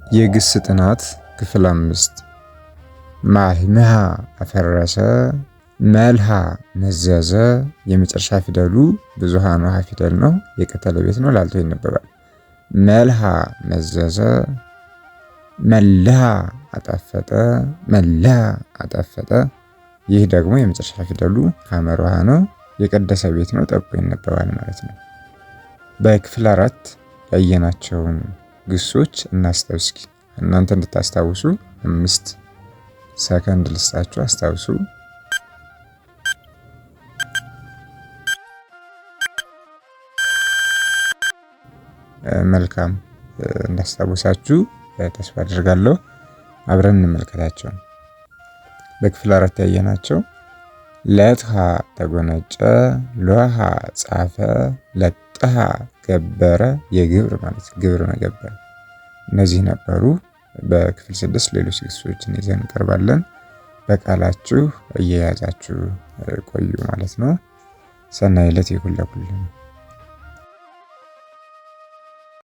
የግስ ጥናት ክፍል 5። ማህምሃ አፈረሰ፣ መልሃ መዘዘ። የመጨረሻ ፊደሉ ብዙሃኑ ሀ ፊደል ነው። የቀተለ ቤት ነው፣ ላልቶ ይነበባል። መልሃ መዘዘ፣ መልሃ አጣፈጠ፣ መልሃ አጣፈጠ። ይህ ደግሞ የመጨረሻ ፊደሉ ሐመር ውሃ ነው። የቀደሰ ቤት ነው፣ ጠብቆ ይነበባል ማለት ነው። በክፍል 4 ያየናቸውን ግሶች እናስታውስ። እናንተ እንድታስታውሱ 5 ሰከንድ ልስጣችሁ፣ አስታውሱ። መልካም እንዳስታውሳችሁ ተስፋ አድርጋለሁ። አብረን እንመልከታቸው። በክፍል 4 ያየናቸው ለትሃ ተጎነጨ፣ ሎሃ ጻፈ፣ ለጥሃ ገበረ፣ የግብር ማለት ግብር መገበር እነዚህ ነበሩ። በክፍል 6 ሌሎች ግሶችን ይዘን እንቀርባለን። በቃላችሁ እየያዛችሁ ቆዩ ማለት ነው። ሰናይ ዕለት ይሁን ለኩልም።